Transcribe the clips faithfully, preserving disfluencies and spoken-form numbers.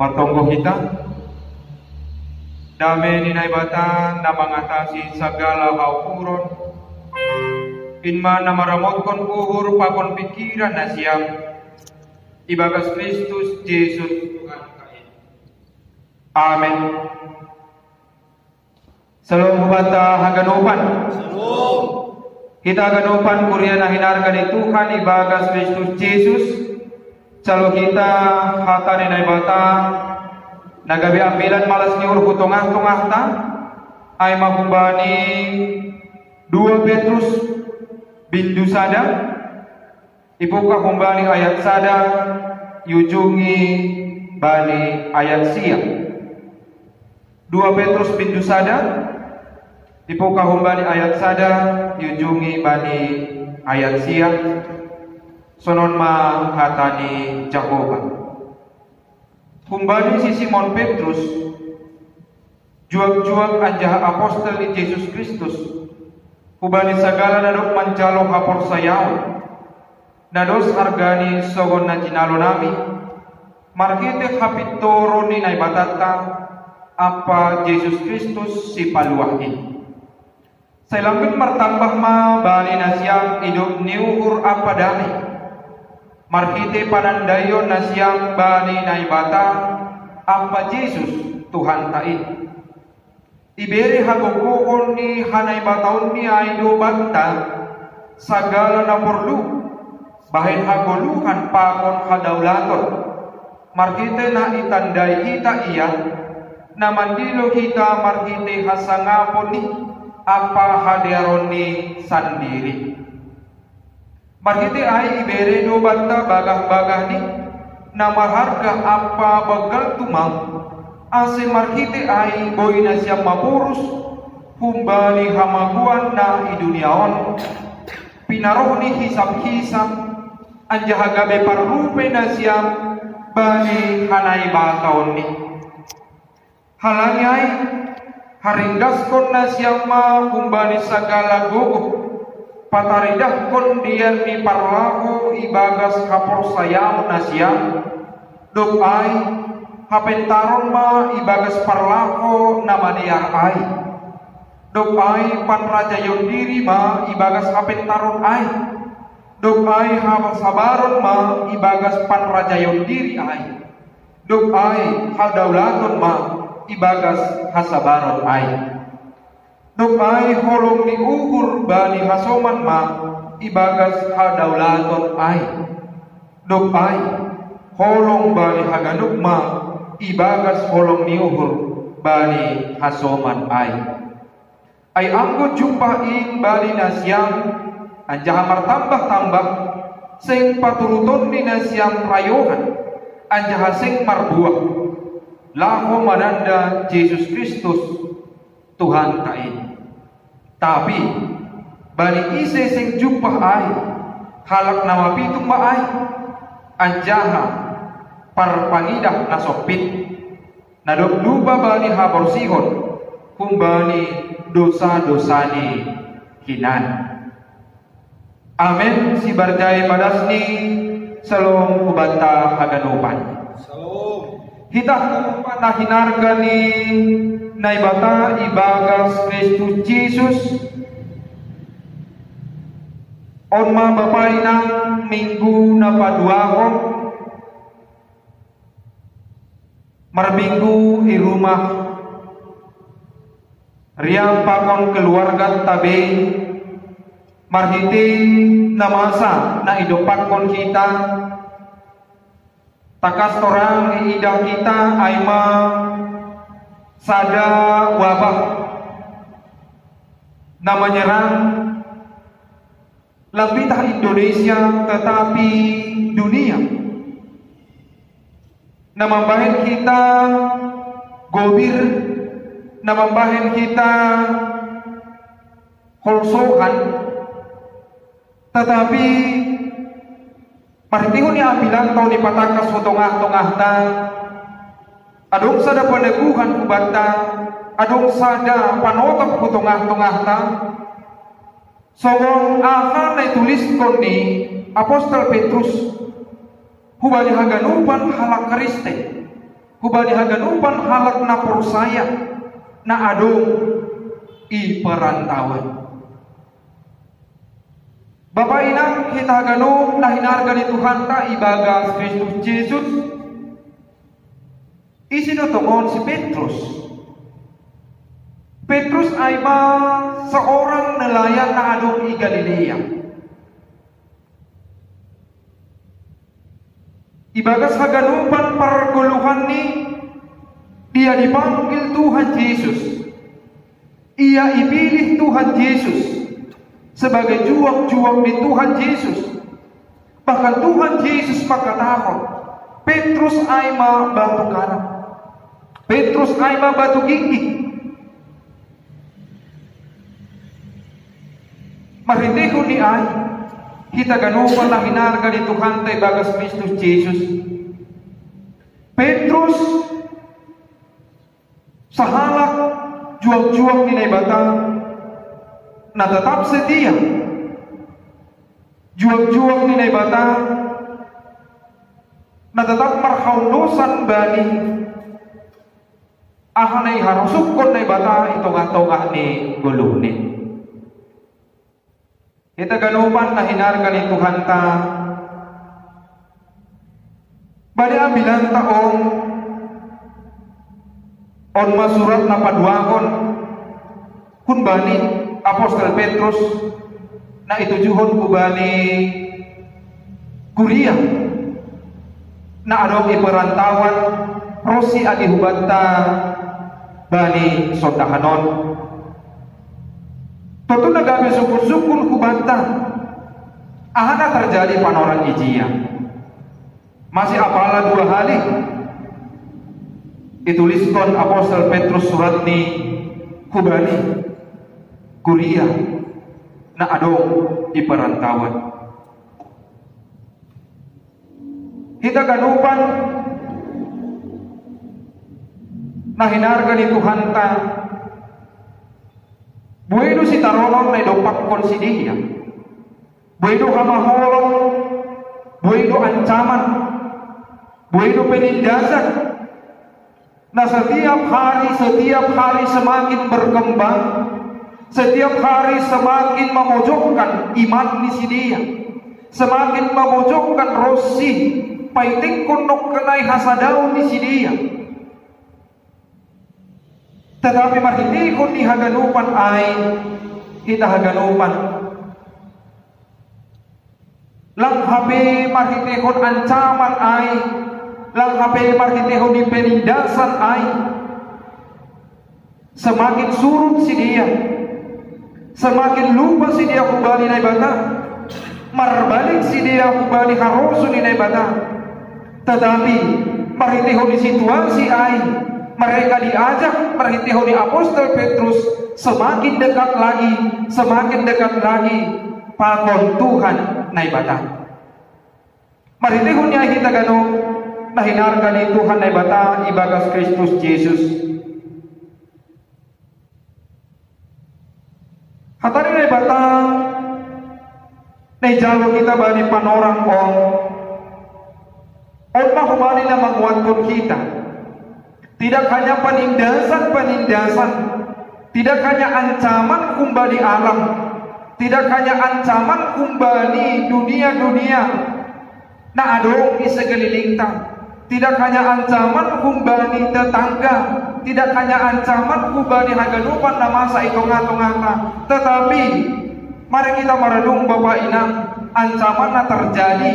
Martonggo hita. Dame ni Naibata na mangatasi sagala hauhuron, in ma na maramotkon uhur pakon pikiran nasiam, ibagas Kristus Jesus Tuhanta in. Amen. Salom hubanta haganupan. Salom. Hita haganupan kuria na hinarga ni Tuhan ibagas Kristus Jesus. Salo hita hata ni Naibata na gabe ambilan malas ni uhur hu tongah-tongahta, ai ma humbani dua Petrus bindu sada, ipuka humbani ayat sada, iujungi bani ayat sia. Dua Petrus bindu sada, ipuka humbani ayat sada, iujungi bani ayat sia. Sonon ma hata ni Jahowa. Humbani si Simon Petrus, juak-juak anjaha apostel ni Jesus Kristus, hubani sagala na dob manjalo haporsayaon, na dos argani songon na jinalonami, marhitei hapintoron ni Naibatanta ampa Jesus Kristus Sipaluah in. Sai lambin martambah ma bani nasiam idop ni uhur ampa dame, marhitei panandaion nasiam bani Naibata ampa Jesus Tuhanta in. Ibere hagogohon ni hanaibataonNi ai do banta sagala na porlu, bahen hagoluhan pakon hadaulaton, marhitei na itandai hita Ia, na mandilo hita marhitei hasangaponni ampa hadearonNi sandiri. Marhitei ai ibere do banta bagah-bagahNi na marharga ampa banggal tumang, ase marhitei ai boi nasiam maporus humbani hamagoan na i dunia on, pinaroh ni hisap-hisap, anjaha gabe parrupei nasiam bani hanaibataonNi. Halani ai, haringgaskon nasiam ma humbani sagala gogoh, pataridahkon dear ni parlaho ibagas haporsayaon nasiam, dob ai, hapentaron ma ibagas parlaho na madear ai. Dob ai panrajaion diri ma ibagas hapentaron ai. Dob ai hasabaron ma ibagas panrajaion diri ai. Dob ai hadaulaton ma ibagas hasabaron ai. Dob ai holong ni uhur bani hasoman ma ibagas hadaulaton ai. Dob ai holong bani haganup ma ibagas holong ni uhur bani hasoman ai. Ai anggo jumpah in bani nasiam, anjaha martambah-tambah, seng paturutonni nasiam rayohan, anjaha seng marbuah, laho mananda Jesus Kristus, Tuhanta in. Tapi bani ise seng jumpah ai, halak na mapitung ma ai, anjaha parpangidah na sompit, na dob lupa bani haborsihon humbani dosa-dosani hinan. Amen. Sibarjai padasni. Salom hubanta haganupan. Salom. Hita haganupan na hinarga ni Naibata ibagas Kristus Jesus. On ma Bapa inang minggu na paduahon, marminggu i rumah riam pakon keluarganta be, marhitei na masa na idompakkon hita, tangkas torang iidah hita ai ma sada wabah na manyerang lambitah Indonesia, tetapi dunia. Na mambahen hita gobir, na mambahen hita holsohan, tetapi marhiteihon ni ambilanta on ipatangkas hu tongah-tongahta, adong sada paneguhan hubanta, adong sada panotap hu tongah-tongahta, songon aha na ituliskon ni apostel Petrus hubani haganupan halak Kristen. Hubani haganupan halak na porsaya na adong i parantawan. Bapa inang hita haganup na hinarga ni Tuhanta ibagas Kristus Jesus, ise do tongon si Petrus? Petrus ai ma seorang nelayan na adong i Galilea. Ibagas haganupan pargoluhanni, dia dipanggil Tuhan Jesus. Ia ipilih Tuhan Jesus sebagai juak-juak ni Tuhan Jesus. Bahkan Tuhan Jesus mangkatahon, Petrus ai ma batu karang. Petrus ai ma batu gingging. Marhiteihon ni ai, hita ganupan na hinarga ni Tuhanta ibagas Kristus Jesus. Petrus sahalak juak-juak ni Naibata na tetap setia. Juak-juak ni Naibata na tetap marhaundosan bani aha na iharosuhon Naibata i tongah-tongah ni goluhni. Hita ganupan na hinarga ni Tuhanta, bani ambilanta on, on ma surat na paduahon humbani apostel Petrus, na itujuhon hubani kuria na adong i parantawan ronsi age hubanta bani sondahan on. Tontu na gabe sungkun-sungkun hubanta aha na terjadi panorang ijia. Masih apala dua hali ituliskon apostel Petrus suratni hubani kuria na adong i parantawan. Hita ganupan na hinarga ni Tuhanta, buei do sitaronon na idompakkon sidea. Buei do hamaolon, buei do ancaman, buei do penindasan, na setiap hari, setiap hari semakin berkembang, setiap hari semakin mamojokkan iman ni sidea, semakin mamojokkan ronsi paitehon nongkanai hasadaon ni sidea. Tetapi marhiteihon ni haganupan ai, hita haganupan, lang hape marhiteihon ancaman ai, lang hape marhiteihon ni penindasan ai, semakin surut sidea, semakin lupa sidea hubani Naibata, marbalik sidea hubani harosuh ni Naibata. Tetapi marhiteihon ni situasi ai, mereka diajak marhiteihon ni apostel Petrus semakin dekat lagi, semakin dekat lagi pakon Tuhan Naibata. Marhiteihon ni ai hita ganup na hinarga ni Tuhan Naibata ibagas Kristus Jesus. Hata ni Naibata na ijalo hita bani panorang on, on ma hubani na manguatkon hita. Tidak hanya penindasan-penindasan, tidak hanya ancaman humbani alam, tidak hanya ancaman humbani dunia-dunia na adong di sekelilingta, tidak hanya ancaman humbani tetangga, tidak hanya ancaman humbani haganupan na masa i tongah-tongahta, tetapi mari hita maradung, Bapa Inang, ancaman na terjadi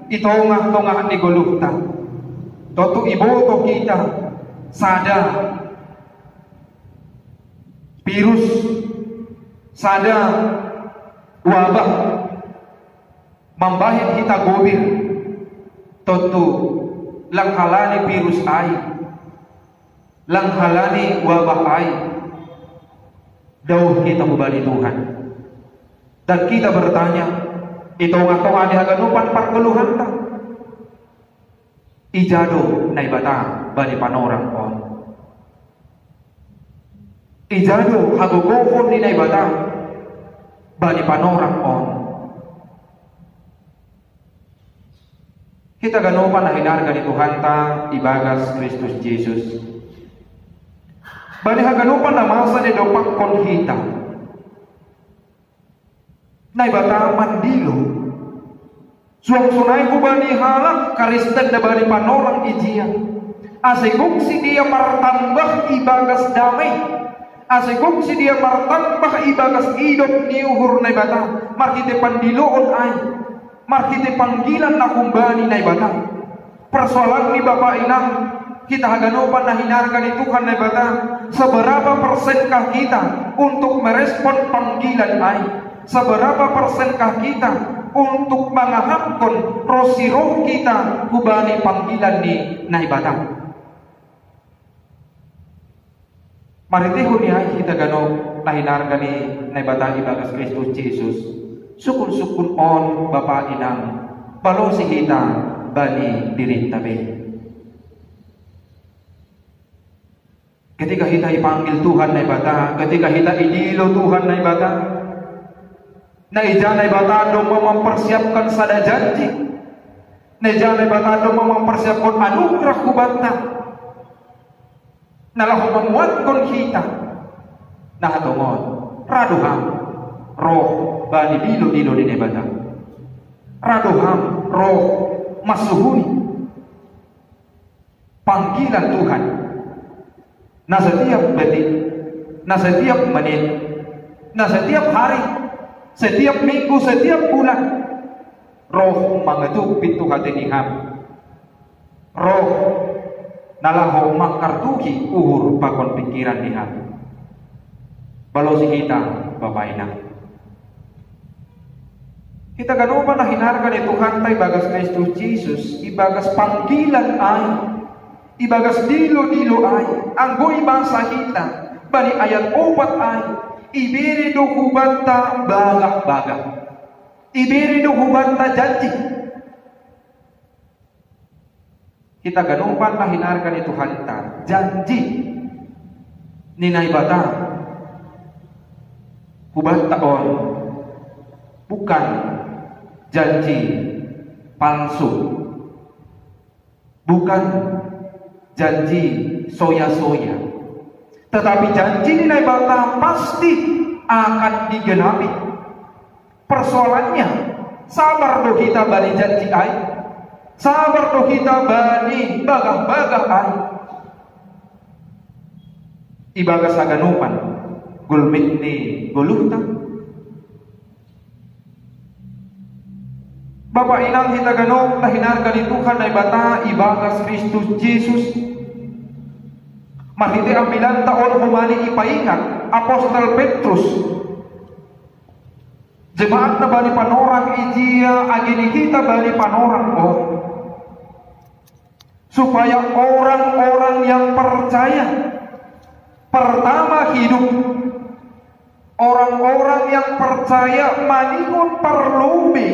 i tongah-tongah ni goluhta. Tontu iboto hita sada virus, sada wabah mambahen hita gobir. Tontu lang halani virus ai, lang halani wabah ai, dauh hita hubani Tuhan. Dan hita bertanya, i tongah-tongah ni haganupan pargoluhanta, ija do Naibata bani panorang on? Ija do hagogohon ni Naibata bani panorang on? Hita ganopan na hinarga ni Tuhanta ibagas Kristus Jesus. Bani haganopan na masa ni dopakkon hita. Naibata mandilo. Suang sonai hubani halak Karisten na bani panorang ijia. Ase gok si dia martambah ibagas damai. Ase gok si dia martambah ibagas idop ni uhur Naibata. Marhite pandiloon ai. Marhite panggilan na humbani Naibata. Persoalan ni Bapa Inang, hita haganopan na hinarga ni Tuhan Naibata, seberapa persenkah kita untuk merespon panggilan ai? Seberapa persenkah kita untuk mangahaphon ro si roh kita hubani panggilan ni Naibata? Marhitehon ni ai hita ganup na hinarga ni Naibata ibagas Kristus Jesus, sukun-sukun on Bapa Inang, balosi hita bani dirinta be. Ketika hita ipanggil Tuhan Naibata, ketika hita idilo Tuhan Naibata, na ija Naibata domma mamparsiapkan sada janji, na ija Naibata domma mamparsiapkan anugrah hubanta, na laho mamuatkon hita. Na hatongon, radu ham roh bani dilo-dilo ni Naibata. Radu ham roh masuhuni panggilan Tuhan. Na setiap detik, na setiap menit, na setiap hari, setiap minggu, setiap bulan, roh mangetuk pintu hati ni ham. Roh na laho mangkartuhi uhur pakon pingkiran ni ham. Balosi hita, Bapa Inang. Hita ganup na hinarga ni Tuhanta ibagas Kristus Jesus, ibagas panggilan ai, ibagas dilo-dilo ai, anggo ibasa hita, bani ayat opat ai, ibere do hubanta bagah-bagah. Ibere do hubanta janji. Hita ganup na hinarga ni Tuhanta, janji ni Naibata hubanta on bukan janji palsu, bukan janji soya-soya, tetapi janji ni Naibata pasti akan digenapi. Persoalannya, sabar do hita bani janji ai? Sabar do hita bani bagah-bagah ai? Ibagas haganupan gulmit ni goluhta. Bapa Inang, hita ganup na hinarga ni Tuhan Naibata ibagas Kristus Jesus. Marhite ambilanta on hubani ipaingat apostel Petrus. Jemaat na bani panorang ijia age ni hita bani panorang on. Supaya orang-orang yang percaya pertama hidup, orang-orang yang percaya maningon parlobi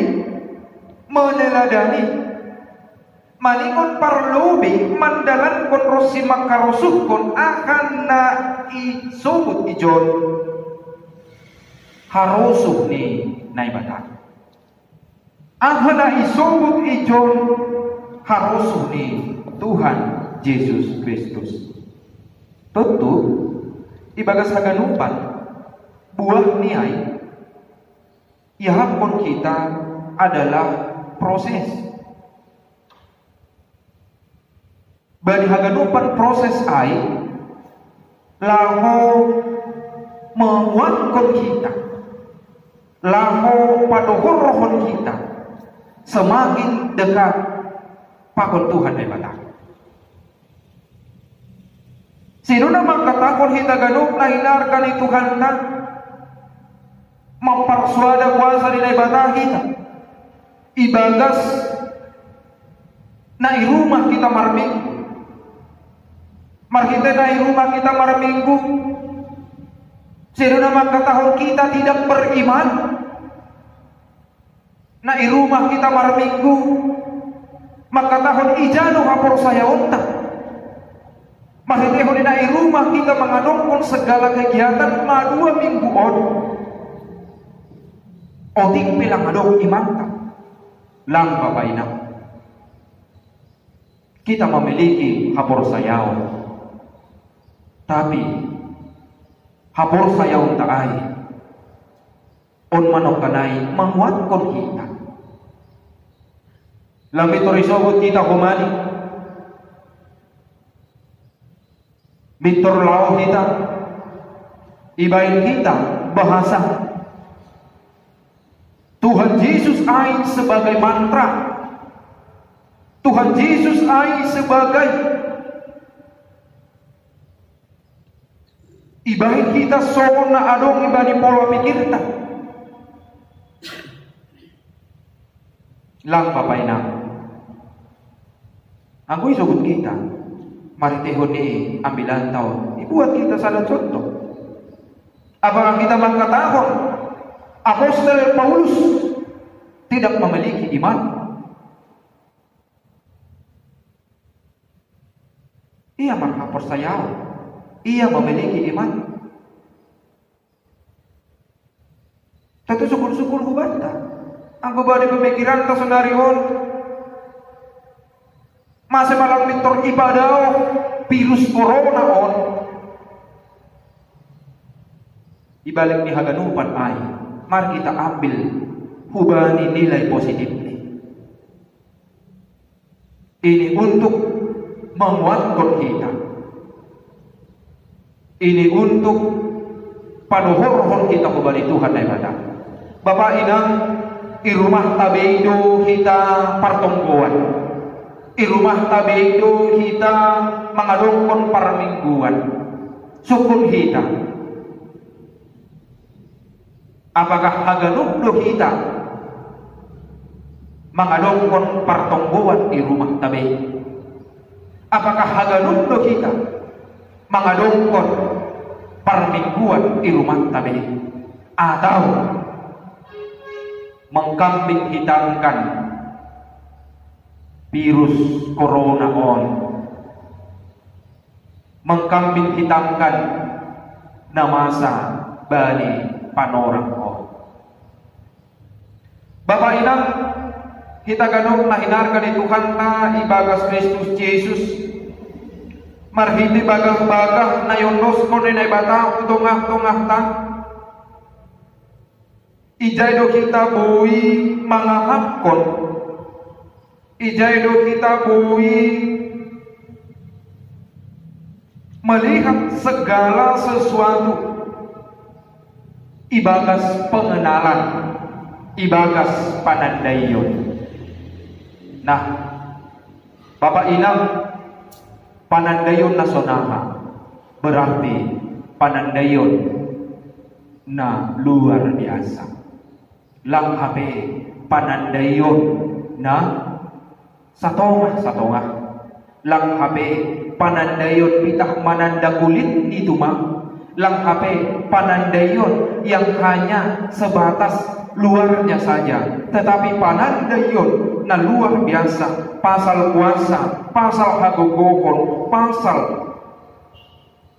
meneladani, maningon parlobi mandalankon ronsi mangkarosuhkon aha na isobut ijon harosuh ni Naibata. Aha na isobut ijon harosuh ni Tuhan Jesus Kristus. Tontu, ibagas haganupan buah ni ai, iahapkon hita adalah proses. Bani haganupan proses ai, laho menguatkan kita, laho padohorhon kita semakin dekat pakon Tuhan Naibata. Sidona mangkatahon hita ganup na hinarga ni Tuhanta, mamparsuada kuasa ni Naibata hita ibagas na i rumah kita marminggu. Marhite na i rumah kita marminggu, sidona mangkatahon kita tidak beriman. Na i rumah kita marminggu, mangkatahon ija do haporsayaonta. Marhitehon na i rumah kita mangadongkon segala kegiatan madua minggu on, otik pe lang adong imanta. Lang, Bapa Inang. Kita memiliki haporsayaon. Tapi haporsayaon ta ai, on manokkanai manguatkon kita. Labi tori sogot kita homani, mintor lao hita, ibaen hita bahasa Tuhan Yesus ai sebagai mantra. Tuhan Yesus ai sebagai ibaen hita songon na adong ibani pola pikirta. Lang Bapa Inang, anggo isogot kita marhitehon ni ambilanta on, ibuat kita sada contoh. Apakah kita mangkatahon apostel Paulus tidak memiliki iman? Ia marhaporsayaon, ia memiliki iman. Tentu syukur-syukur hubanta. Anggo bani pemikiranta sonari on, mase malang pintor ipadaoh virus corona on. Ibalik ni haganupan ai, mari kita ambil hubani nilai positifnya. Ini untuk menguatkan kita. Ini untuk padohorhon kita hubani Tuhan Naibata. Bapa Inang, i rumahta be do hita partonggoan. I rumahta be do hita mangadongkon parmingguan. Sungkun hita. Apakah haganup do hita mangadongkon partonggoan i rumahta be? Apakah haganup do hita mangadongkon parmingguan i rumahta be? Atau mangkambing hitamkan virus corona on? Mangkambing hitamkan na masa bani panorang on. Bapa Inang, hita ganup na hinarga ni Tuhanta ibagas Kristus Jesus, marhite bagah-bagah na iondoskon ni Naibata hu tongah-tongahta, ijai do hita boi mangahapkon, ijai do hita boi melihat segala sesuatu ibagas pengenalan, ibagas panandaion. Nah, Bapa Inang, panandaion na sonang aha? Berarti panandaion na luar biasa. Lang hape panandaion na satongah-satongah. Lang hape panandaion pitah mananda kulit ni tumang. Lang hape panandaion yang hanya sebatas luarnya saja, tetapi panandaion na luar biasa, pasal kuasa, pasal hagogohon, pasal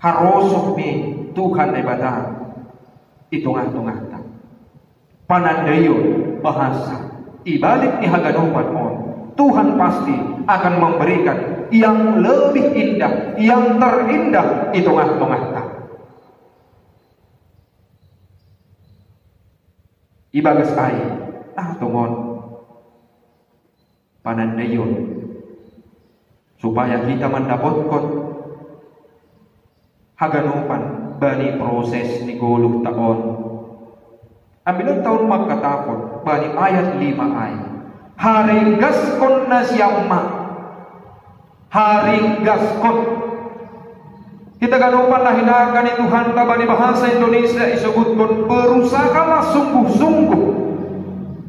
harosuh ni Tuhan Naibata i tongah-tongahta. Panandaion, bahasa, ibalik ni haganupan on, Tuhan pasti akan memberikan yang lebih indah, yang terindah i tongah-tongahta. Ibagas ai, ah, tongon panandaion, supaya hita mandapotkon haganupan bani proses ni goluhta on. Ambilanta on mangkatahon bani ayat lima ai, haringgaskon nasiam ma. Haringgaskon. Hita ganupan na hinarga ni Tuhanta bani bahasa Indonesia isobutkon, berusahalah sungguh-sungguh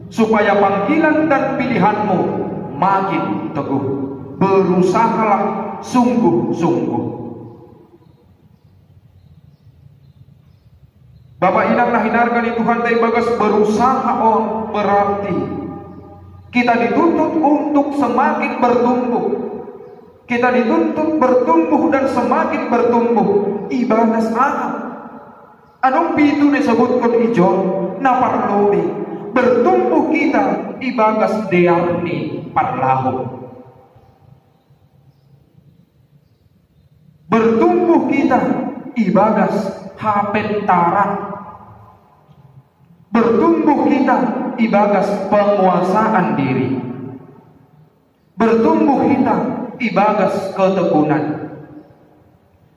supaya panggilan dan pilihanmu makin teguh. Berusahalah sungguh-sungguh. Bapa Inang na hinarga ni Tuhanta, ibagas berusaha on berarti kita dituntut untuk semakin bertumbuh. Kita dituntut bertumbuh dan semakin bertumbuh. Ibagas aha? Adong pitu na isobutkon i John, na parlobei, bertumbuh kita ibagas dear ni parlahou. Bertumbuh kita ibagas hapentaran. Bertumbuh kita ibagas penguasaan diri. Bertumbuh kita ibagas ketekunan.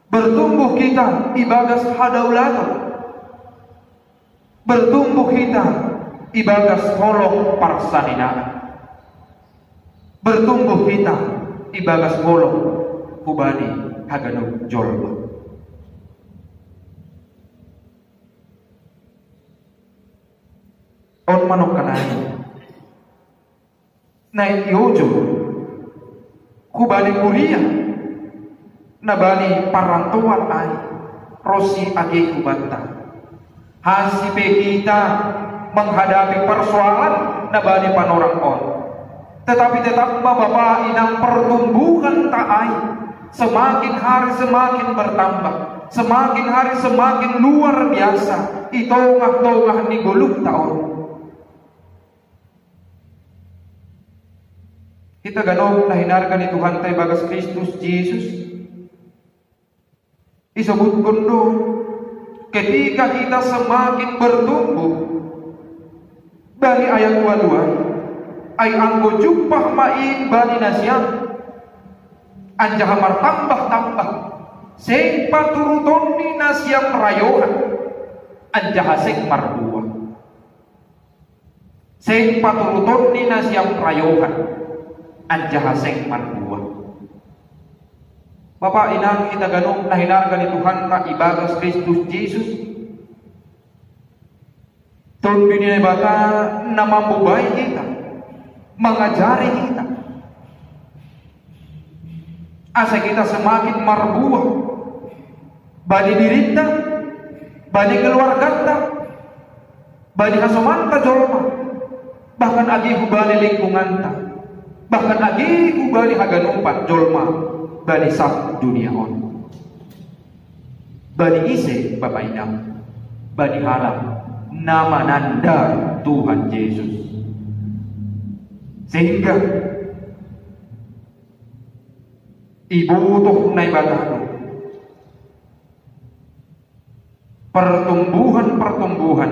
Bertumbuh kita ibagas hadaulatan. Bertumbuh kita ibagas holong parsaninaan. Bertumbuh kita ibagas holong hubani haganup jolma. On manok kanai. Naik yojo hubani kuria, na bani parantoan ai, ro si age hubanta. Hasi pe kita menghadapi persoalan na bani panorang on. Tetapi tetap ma bapa inang pertumbuhan ta ai, semakin hari semakin bertambah, semakin hari semakin luar biasa i tongah-tongah ni goluh ta on. Kita ganup na hinarga ni Tuhanta ibagas Kristus Jesus. Isobutkon do, ketika kita semakin bertumbuh, bani ayat dua dua, ai anggo jumpah ma i bani nasiam, anjaha martambah-tambah, seng paturuton ni nasiam rayohan, anjaha seng marbuah. Seng paturuton ni nasiam rayohan, anjaha seng marbuah. Bapa inang hita ganup na hinarga ni Tuhanta ibagas Kristus Jesus. Tonduy ni Naibata na mambobai hita, mangajari hita. Asa kita semakin marbuah bani dirinta, bani keluarganta, bani hasomanta jolma, bahkan age hubani lingkunganta, bahkan age hubani haganupan jolma bani sab dunia on. Bani ise bapa inang? Bani halak na mananda Tuhan Jesus. Sehingga ibotoh Naibata do pertumbuhan-pertumbuhan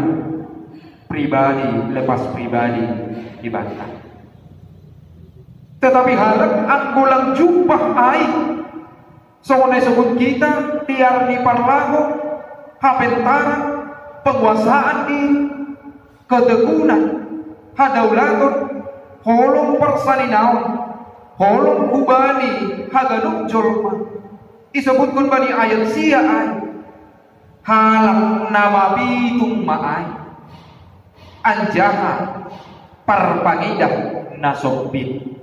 pribadi lepas pribadi di banta. Tetapi halak anggo lang jumpah ai, songon na isebut kita, tiar ni parlahou, hapentaran, penguasaan diri, ketekunan, hadaulaton, holong parsaninaon, holong hubani haganup jolma. Isebutkon bani ayat sia ai, halak na mapitung ma ai, anjaha parpangidah na sompit,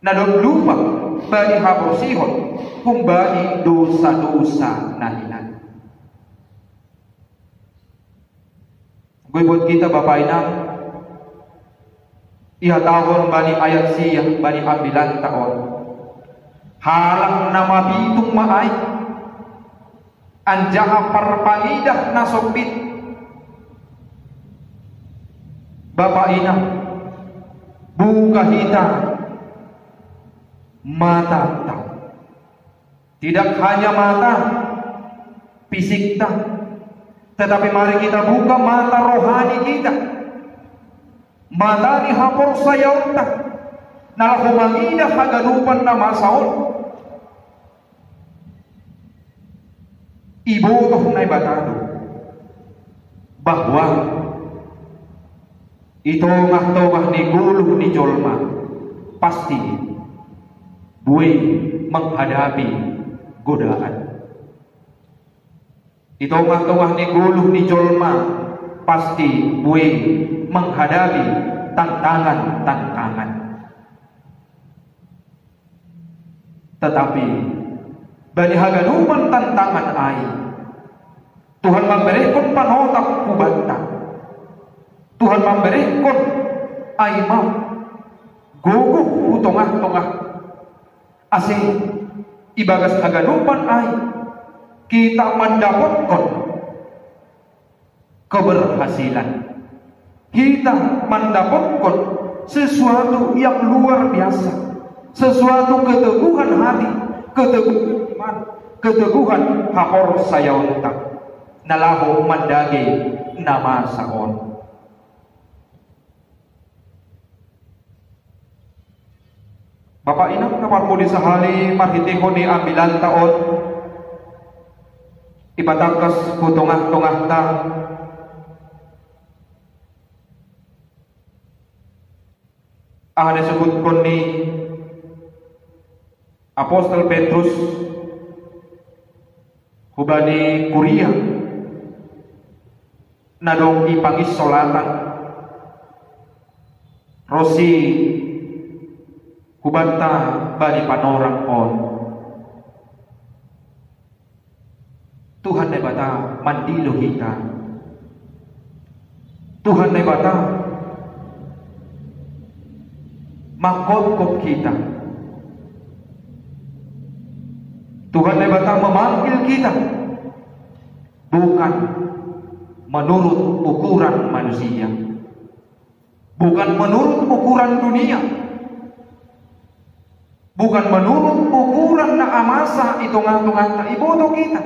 na dob lupa bani haborsihon humbani dosa-dosa na hinan. Anggo iboan hita bapa inang, ihatahon bani ayat sia bani ambilanta on, halak na mapitung ma ai, anjaha parpangidah na sompit. Bapa inang, buka hita matanta. Tidak hanya mata fisikta, tetapi mari kita buka mata rohani kita, mata ni haporsayaonta, na laho mangidah haganupan na masa on. Ibotoh Naibata do bahwa i tongah-tongah ni goluh ni jolma pasti buei menghadapi godaan. I tongah-tongah ni goluh ni jolma pasti buei menghadapi tantangan-tantangan. Tetapi bani haganupan tantangan ai, Tuhan mamberehkon panotap hubanta. Tuhan mamberehkon ai ma gogoh hu tongah-tongah, ase ibagas haganupan ai kita mandapotkon keberhasilan. Kita mandapotkon sesuatu yang luar biasa, sesuatu keteguhan hati, keteguhan keteguhan haporsayaonta, na laho mandage na masa on. Bapa, Inang na parmudi sahali, marhitehon ni ambilanta on, ipatangkas hu tongah-tongahta aha na isobutkon ni apostel Petrus hubani kuria na dong i panginsolatan, ronsi hubanta bani panorang on. Tuhan Naibata mandilo hita. Tuhan Naibata mangkophop hita. Tuhan Naibata memanggil kita bukan menurut ukuran manusia, bukan menurut ukuran dunia, bukan menurut ukuran na amasa i tongah-tongahta, iboto kita.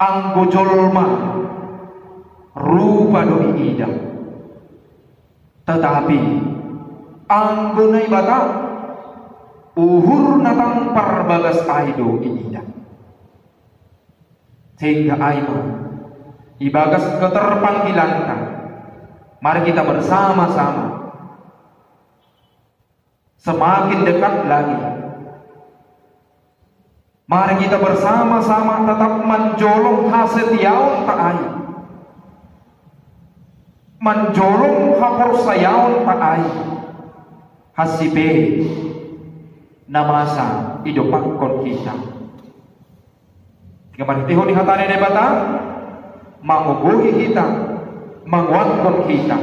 Anggo jolma rupa do iida, tetapi anggo Naibata, uhur na tang parbagas ai do iida. Sehingga ai ma, ibagas keterpanggilanta, mari kita bersama-sama semakin dekat lagi. Mari kita bersama-sama tetap manjolom hasetiaonta ai, manjolom haporsayaonta ai, hansi pe na masa idopakkon hita. Marhitehon ni hata ni Naibata, mangogohi hita, manguatkon hita,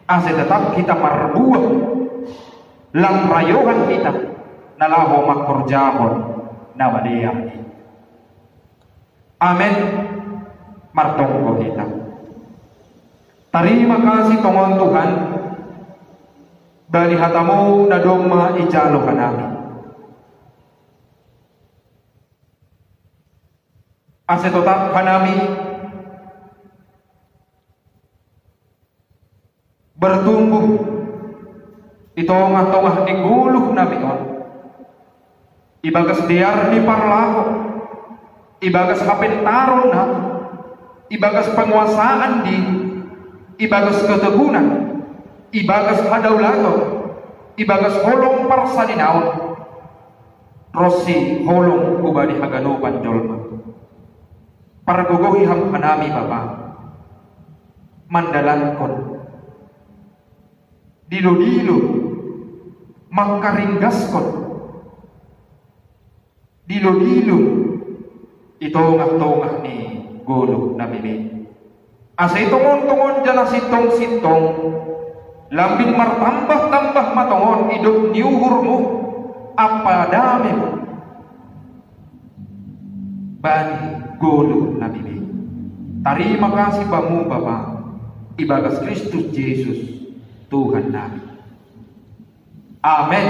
ase tetap hita marbuah, lam rayohan hita na laho mangkorjahon na madear i. Amen. Martonggo hita. Tarima kasih tongon Tuhan, bani hata-Mu na domma ijalo hanami, ase totap hanami bertumbuh i tongah-tongah ni goluhnami on, ibagas dear ni parlaho, ibagas hapintaronnami, ibagas panguasaan diri, ibagas ketegunan, ibagas hadaulaton, ibagas holong parsaninaon, ronsi holong hubani haganupan jolma. Pargogohi Ham hanami, Bapa, mandalankon, dilo-dilo, mangkaringgaskon, dilo-dilo i tongah-tongah ni goluhnami be. Ase tongon-tongon jala sintong-sintong, lambin martambah-tambah ma tongon idop ni uhurmu ampa damem bani goluhnami be. Tarima kasih Bamu, Bapa, ibagas Kristus Jesus, Tuhannami. Amen.